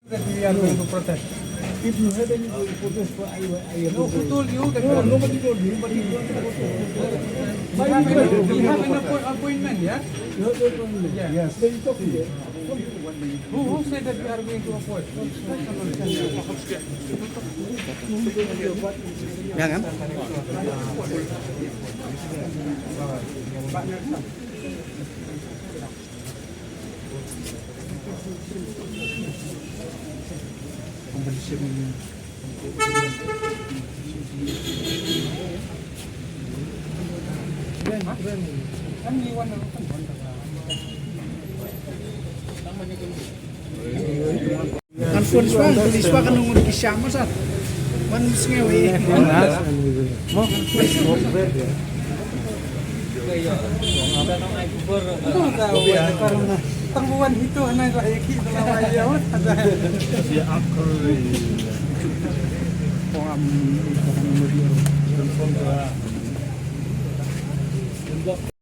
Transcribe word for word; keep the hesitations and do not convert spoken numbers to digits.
That we are going to protest. If you have any protest for I, I have no, who told you that? No, nobody told me, but you don't protest. You have an appoint-, appointment, yeah? You have an appointment. Yeah. Yes. Then it's okay. Who, who said that we are going to appoint? Jangan. Kan pun shuwa, pun shuwa kan nunggu di kisah masa. Wan sngew eh. Mo? Tang buan itu hana ila ïa ki tang la wai ïa. Pom am.